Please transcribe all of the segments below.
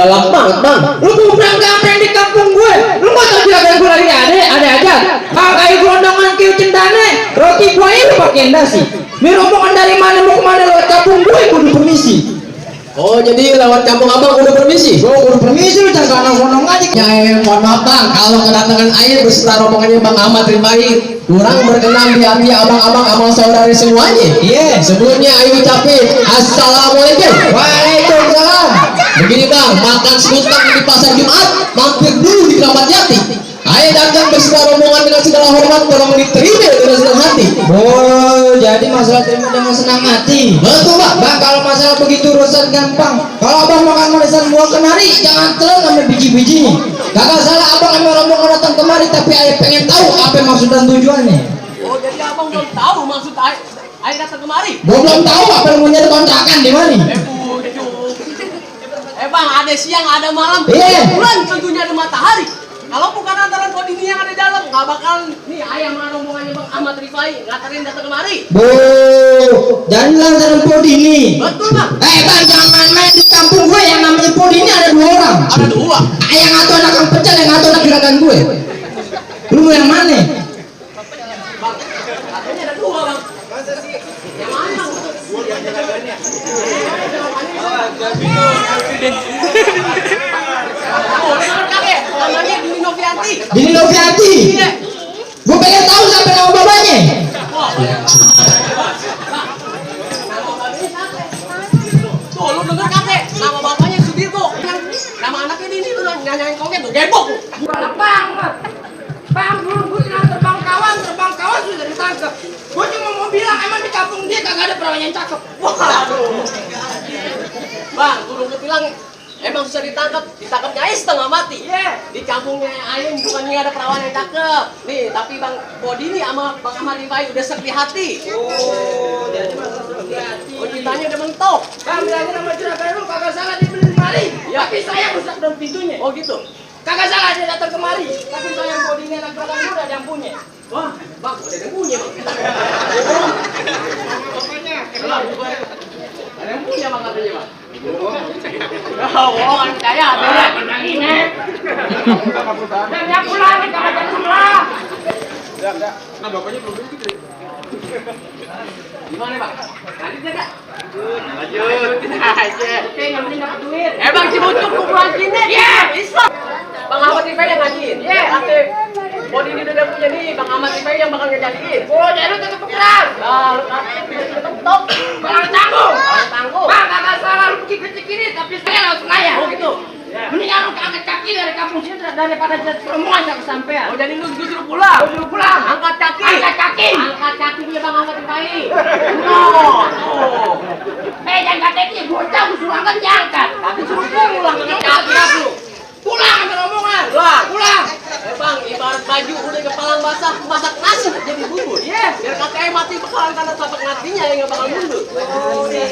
galak banget bang. Lu kurang gampang di kampung gue. Lu mau tau juragan gue lagi ada aja. Pakai gelondongan kieu cendane, roti buaya lu pakai dasi. Ini rombongan dari mana mau kemana lewat kampung gue kudu permisi. Oh jadi lewat kampung abang udah permisi? Gue kudu permisi lu jangan ngomong aja. Ya mohon maaf bang, kalau kedatangan air beserta rombongannya Bang Ahmad Rifai kurang berkenan di hati abang-abang sama saudari semuanya. Iya. Sebelumnya ayo ucapin assalamualaikum. Waalaikumsalam. Begini bang, makan sebentar di pasar Jumat, mampir dulu di Keramat Jati. Ayo datang beserta rombongan dengan segala hormat, tolong diterima dengan senang hati. Oh, jadi masalah terima dengan senang hati. Betul bang. Bang, kalau masalah begitu urusan gampang. Kalau abang makan manisan buah kenari, jangan telan sama biji-bijinya. Kagak salah abang sama rombongan datang kemari, tapi ayah pengen tahu apa maksud dan tujuannya. Oh, jadi abang belum tahu maksud ayah datang kemari? Gua belum tahu apa yang mau nyari kontrakan di mana. Bang, ada siang, ada malam, Iya. bulan tentunya ada matahari. Kalau bukan antara kode ini yang ada di dalam, nggak bakal nih ayah sama rombongannya Bang Ahmad Rifai ngatarin datang kemari. Bu, jangan lantaran podi ini. Betul bang. Bang, jangan main-main di kampung gue yang namanya podi ini ada 2 orang. Ada 2. Yang ngatur anak kang pecel, yang ngatur anak gerakan gue. Lu mau yang mana? Bang, katanya ada 2 bang. Masa sih? Yang mana? Oh, dengar kakek, namanya Dini Novianti. Dini Novianti. Iya. Gue pengen tahu siapa nama bapaknya. Wah. Tuh, lu denger kakek, nama bapaknya Sudirgo. Nama anaknya Dini tuh nyanyain koket tuh, gebok. Bang, dulu gue bilang terbang kawan sudah ditangkap. Gue cuma mau bilang emang di kampung dia kagak ada perawan yang cakep. Waduh. Bang, dulu bilang emang susah ditangkapnya Ais setengah mati. Iya. Di kampungnya Aing bukannya ada perawan yang cakep. Nih, tapi Bang Bodi nih sama Bang Ahmad Rifai udah sepi hati. Oh, jadi masalah seperti hati. Oh, cintanya udah mentok. Bang, bilangin sama juragan lu kagak salah dibeli kemari. Ya. Tapi saya rusak dong pintunya. Oh gitu. Kagak salah dia datang kemari. Tapi saya yang bodinya anak belakang lu udah ada yang punya. Wah, Bang, udah ada yang punya, Bang. Pokoknya. Ada yang punya Bang katanya, Bang. Oh, bohongan percaya, beda. Menang ini. Dan yang pulang, kagak jadi pulang. Nah bapaknya belum begitu. Gimana, Bang? Lanjut enggak? Lanjut aja. Oke, yang penting dapat duit. Bang Cibucuk kumpulan sini. Iya, bisa. Bang Ahmad Rifai yang ngajiin. Iya, nanti Bodi ini udah punya nih, Bang Ahmad Rifai yang bakal ngejadiin. Oh, jadi lu tetap bergerak. Nah, lu ketok. Kalau tangguh. Tangguh. Bang, kagak salah lu pergi ke kiri, tapi saya langsung aja. Oh gitu. Mendingan lu angkat kaki dari kampung sini daripada jadi rombongan yang kesampean. Oh, jadi lu disuruh pulang. Lu dulu pulang. Angkat kaki. Angkat kaki. Angkat kaki punya Bang Ahmad Rifai. Oh. Jangan kaki, bocah lu suruh angkat diangkat. Tapi suruh pulang angkat kaki aku. Pulang sama rombongan. Pulang. Bang, ibarat baju udah kepalang basah, masak nasi jadi bubur. Iya. Biar kakek mati bakalan karena tapak nasinya yang nggak bakal mundur. Oh, iya.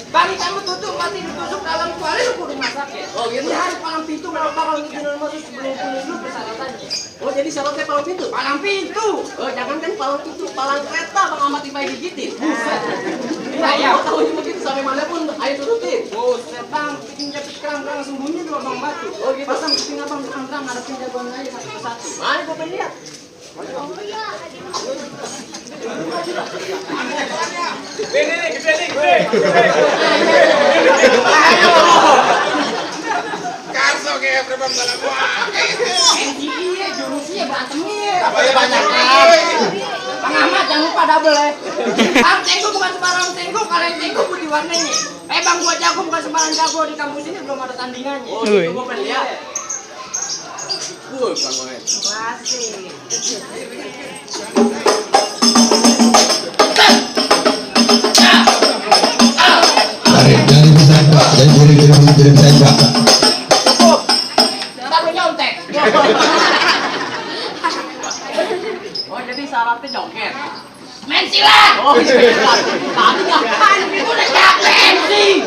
Bang, kamu tutup mati ditusuk dalam kuali lu kudu masak ya. Oh gitu. Ini harus palang pintu kalau bakal ngizinin masuk sebelum kulit lu persyaratannya. Oh jadi syaratnya palang pintu? Palang pintu. Oh jangan kan palang pintu, palang kereta Bang Ahmad Rifai digigitin. Buset. Iya. Mau tahu begitu sampai mana pun ayo turutin. Buset bang, bikin jepit kerang-kerang sembunyi di lubang batu. Oh gitu. Pasang kuping abang kerang-kerang, ngadepin jagoan aja satu persatu. Mana gua pengen lihat. Nih, gede nih, gede. Karso kayak berbang dalam wah. Iya, jurusnya berantemnya. Apanya banyak Bang Ahmad jangan lupa double ya. Bang tenggo bukan sembarang tenggo, kalau yang tenggo putih warnanya. Bang gua jago bukan sembarang jago, di kampus ini belum ada tandingannya. Oh gitu gua pengen lihat. Bang Mohamed. Masih. Dari bisa Pak, dari bisa Pak. Tapi nyontek. Oh jadi syaratnya joget. Main silat. Oh iya. Tadi ngapain? Udah capek sih.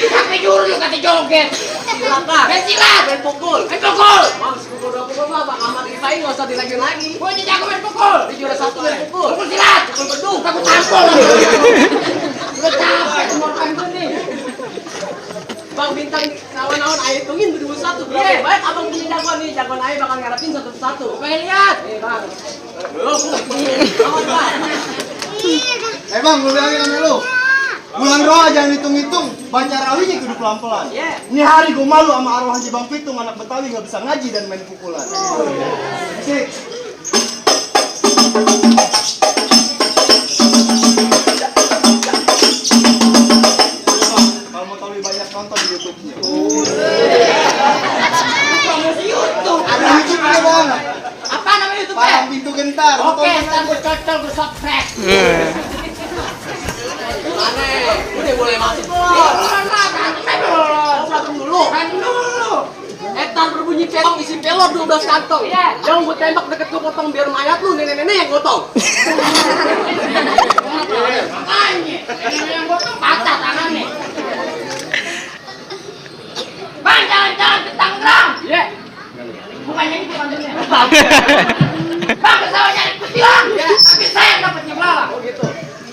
Capek juru lu kata joget. Silakan. Main silat. Main pukul. Main pukul. Mas pukul mah Bang Ahmad Rifai nggak usah dilajuin lagi. Gua jago main pukul. Di juara 1 main pukul. Pukul silat. Pukul beduk. Aku tampol. Udah capek semua kan nih. Bang Bintang nawan-nawan air hitungin berdua satu. Berapa baik abang punya jagoan nih, jagoan air bakal ngarepin satu-satu. Pengen lihat. Bang. Awan bang. Bang, lu bilangin sama lu. Bulan roh jangan hitung-hitung, baca rawinya kudu pelan-pelan. Iya. Ini hari gue malu sama arwah Haji Bang Pitung, anak Betawi nggak bisa ngaji dan main pukulan. Sik. Kalau mau tahu lebih banyak nonton di YouTube-nya. Promosi YouTube. Ada YouTube-nya bang. Apa nama YouTube-nya? Palang Pintu Gentar. Oke, ntar gue cocol, gue subscribe. Aneh. Udah boleh masuk. Berantem dulu. Etan berbunyi pelong isi pelor 12 kantong. Iya. Jangan gue tembak deket lu potong biar mayat lu nenek-nenek yang gotong. Makanya, yang gotong patah tangannya. Bang, jalan-jalan ke Tangerang. Iya. Bukannya itu kontennya. Bang, pesawat nyari kutilang. Tapi saya yang dapatnya belalang. Oh gitu.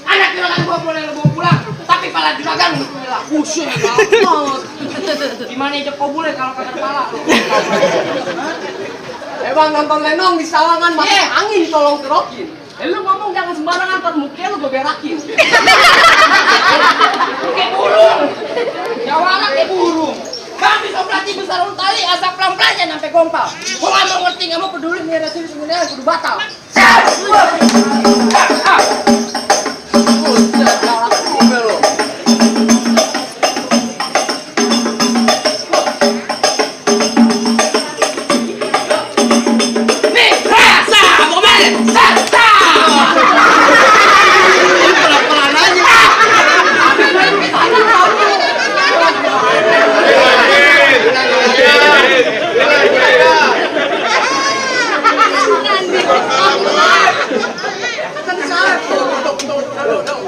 Anak juragan gua boleh lu bawa pulang, tapi pala juragan lu pulang. Buset banget. Gimana itu kau boleh kalau kagak pala? Bang nonton Lenong di Sawangan masuk Iya. angin tolong kerokin. Lu ngomong jangan sembarangan ntar muka lu gue berakin. Kayak burung. Jawara kayak burung. Bang bisa berarti besar tali asap pelan-pelan jangan sampai gompal. Gua nggak mau ngerti, nggak mau peduli nih ada sini sebenarnya kudu batal. Buset, jawara ngomel lu. Nih, rasa momen, rasa. Pelan-pelan aja. Kan satu.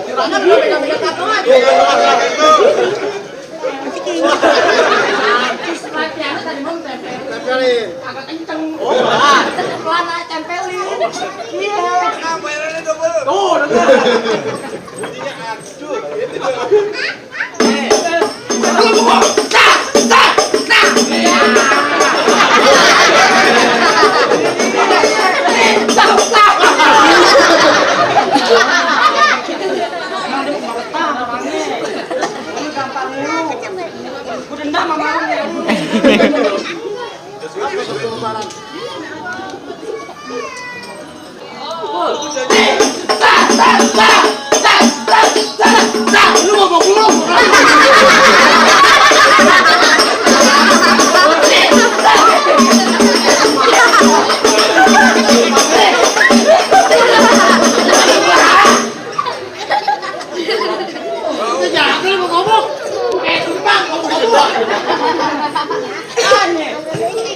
Juragan belum megang-megang kartu aja. Latihan tadi mau tempel. Tempelin. Agak kenceng. Oh, nah. Pelan aja tempelin. Iya. Tuh, denger. Gue dendam sama lu ya. Lu mau bawa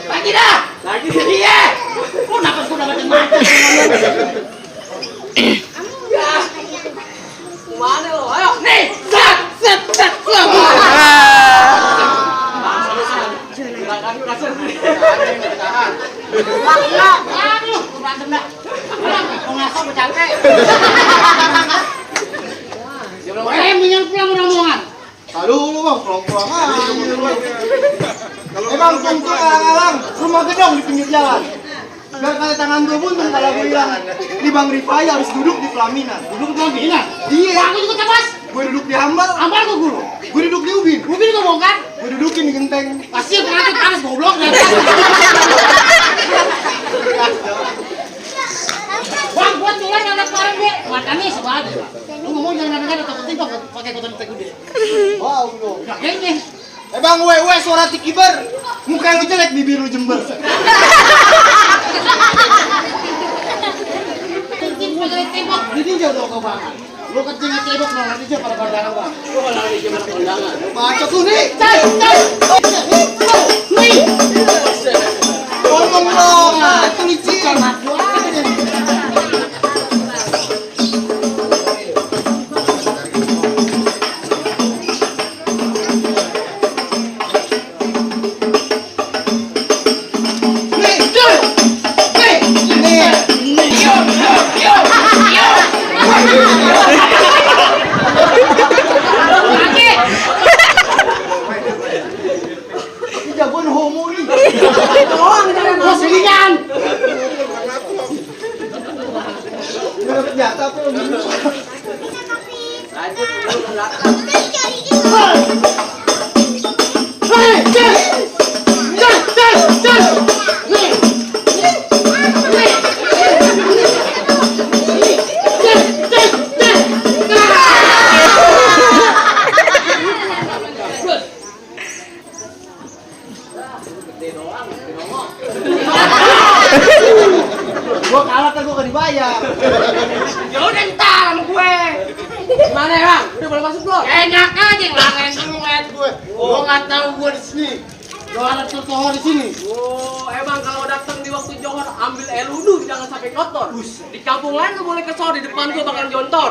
Lagi dah. lagi. Iya. Kok napas gua udah macam-macam. Mana lo? Ayo. Nih, set. Silakan lu kasih. Aduh, berantem dah. Mau ngasih gua capek. Minyak pulang rombongan. Aduh lu bang, pulang-pulang aja. Bang, tunggu alang-alang, rumah gedong di pinggir jalan. Biar kali tangan gue buntung kalau gue hilang. Di Bang Rifai harus duduk di pelaminan. Duduk di pelaminan? Iya. Aku juga cepat. Gue duduk di Hambar. Hambar gua guru. Gue duduk di Ubin. Ubin gua bongkar. Gue dudukin di Genteng. Pasti pengantin panas goblok. Bang, buat tulang yang ada kemarin gue. Matanya sebagai. Lu ngomong jangan ada takut pakai kotak gede. Wow lu. Nah, ini. Bang, suara tikiber. Muka lu jelek, bibir lu jember. Kencing pakai tembok. Ditinjau dong kau bang. Lu kencing tembok dong, ditinjau pada kondangan bang. Bacot lu nih. Nih. Ngomong dong, itu licin. Gua kalah kan gua gak dibayar. Ya udah entar sama gue. Gimana ya bang? Udah boleh masuk belum? Enak aja ngelangen dulu ngeliat gue. Gua nggak tahu gua di sini. Gua ada tersohor di sini. Oh, emang kalau datang di waktu johor ambil air wudhu jangan sampai kotor. Di kampung lain lu boleh kesor, di depan gua bakal jontor.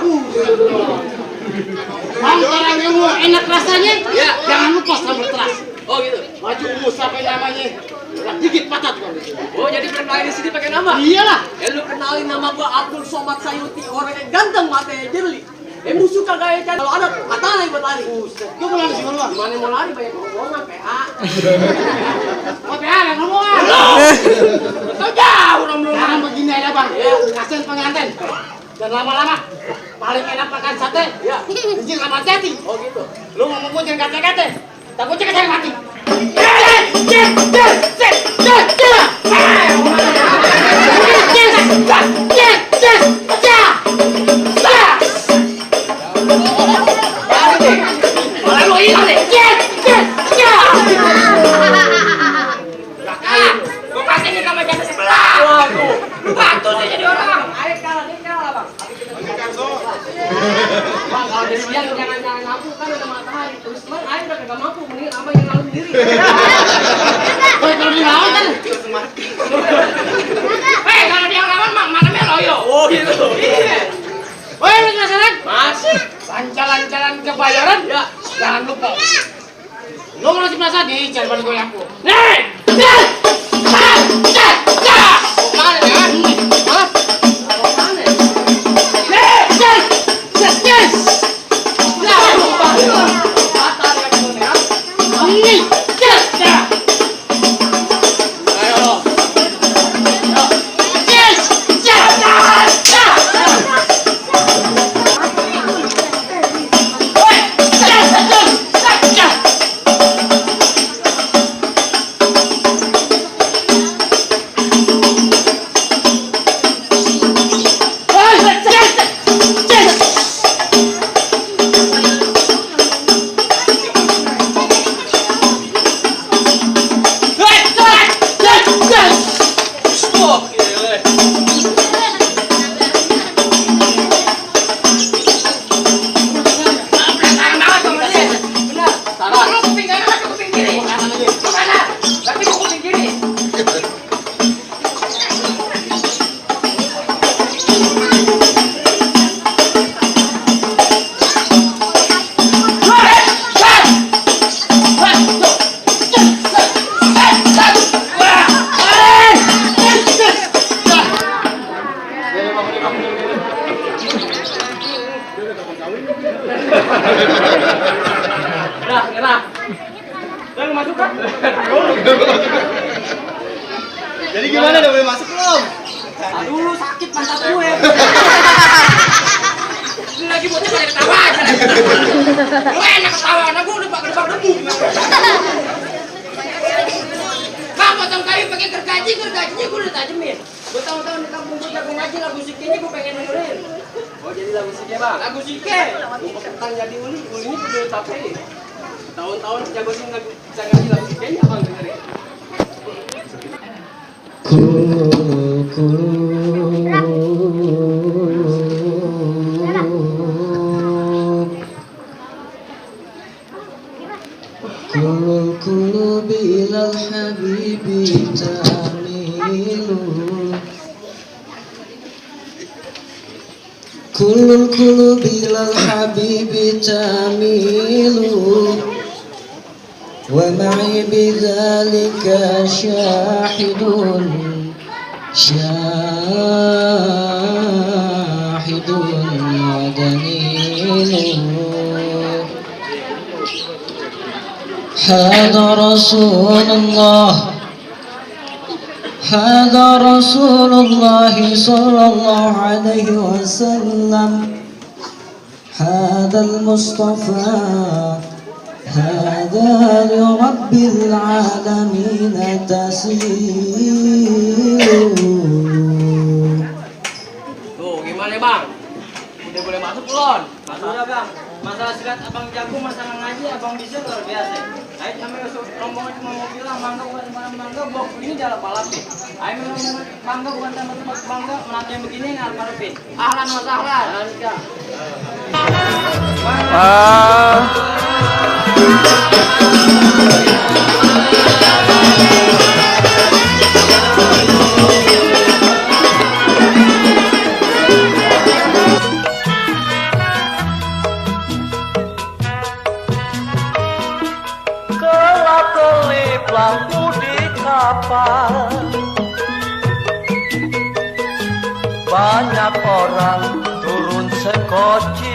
Bang, orang yang mau enak rasanya, Ya. jangan lupa sambal terasi. Oh gitu. Maju umus sampai namanya gigit patah tuh. Oh jadi kenalin di sini pakai nama? Iyalah. Lu kenalin nama gua Abdul Somad Sayuti, orang yang ganteng matanya jernih. Musuh kagak ya, kalau ada mata lagi buat lari. Gua mau lari sih gua. Gimana mau lari banyak ngomongan PA. Mau PA yang ngomongan. Kau jauh rombongan. Jangan begini aja bang. Kasihan pengantin. Dan lama-lama paling enak makan sate. Ya. Izin sama hati. Oh gitu. Lu ngomong gue jangan kate-kate. Takutnya saya mati. Malah lu hilang deh. Gue pasti nih sama jam sebelah. Waduh, lu bantu deh jadi orang. Ayo kalah, dia kalah bang. Bang kalau di siang jangan lampu kan ada matahari. Terus kemarin ayo udah kagak mampu, mendingan abang yang lalu sendiri. Woi, kalau di lawan kan. Kalau dia lawan mana meloyo. Oh gitu. Iya. Woi, lu penasaran? Masih. Lancaran-lancaran kebayaran? Ya, jangan lupa. Lu mau nasi penasaran nih, jangan balik gue aku. Nih! Mana ya? Hah? Mana? Dah, nyerah. Udah lu masuk kan? Jadi gimana udah boleh masuk belum? Aduh, lu sakit pantat gue. Ini lagi buat pada ketawa aja. Lu enak ketawa, anak gue udah debak debu. Kamu potong kayu pakai gergajinya gue udah tajemin. Gue tahu-tahu di kampung gue jago ngaji, lagu sikenya gue pengen dengerin. Oh jadi lagu sike bang? Lagu sike. Gue petang jadi ulinya perlu tapein. Tahun-tahun jago sing lagu bisa ngaji lagu sikenya bang dengerin. Kulul qulubi ilal habibi tamilu Kulul qulubi ilal habibi tamilu Wa ma'i bidzalika syahidun wa dalilun هذا رسول الله صلى الله عليه وسلم هذا هذا المصطفى هذا لرب العالمين تسير. Tuh, gimana bang? Udah boleh masuk belum? Masuk ya bang. Masalah silat abang jago, masalah ngaji abang bisa luar biasa. Ayo kami rombongan cuma mau bilang mangga bukan mangga, bok ini jalan palapin. Ayo rombongan mangga bukan tempat bangga, menantu yang begini nggak palapin. Ahlan wa sahlan. Kelap-kelip lampu di kapal, banyak orang turun sekoci.